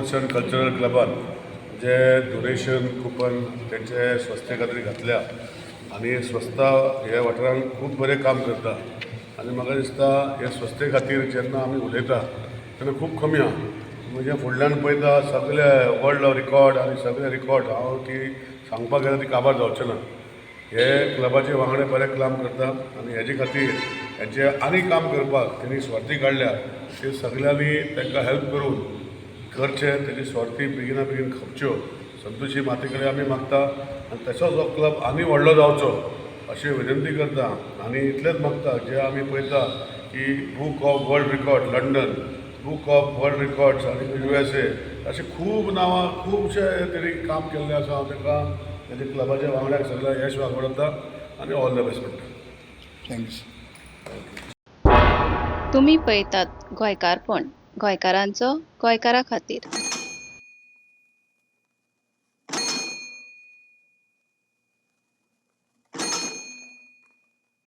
Sports and cultural क्लबान जे donation coupon तेंचे संस्थे खातीर घातल्या आनी संस्था ह्या वाठारांत खूब बरें काम करता आनी म्हाका दिसता हे संस्थे खातीर जेन्ना आमी उलयता तेन्ना खूब कमी आहा. म्हणजे फुडल्यान पळयता सगळे वर्ल्ड रिकॉर्ड आनी सगळे रिकॉर्ड, हांव ती सांगपाक गेल्यार ती काबार जावचें ना. हे क्लबाचे वांगडे बरें काम करता आनी हेजे खातीर हेजे आनी काम करपाक तेणी स्वार्थी काडल्या, ते सगल्यांनी तांकां हेल्प करून करचें, तेजी स्वार्थी बेगिना बेगीन खपच्यो संतोशी माते कडेन आमी मागता आनी तसोच हो क्लब आनी व्हडलो जावचो अशें विनंती करता. आनी इतलेंच मागता, जे आमी पळयता की book of world record London, book of world records आनी युएसए अशें खूब नांवां, खुबशे तेणी काम केल्लें आसा. हांव ताका, तेजे क्लबाच्या वांगड्याक सगळ्यांक यश वागडता आनी ऑल the best म्हणटा. Thanks. तुमी पळयतात गोंयकारपण, गोंयकारांचो गोंयकारा खातीर.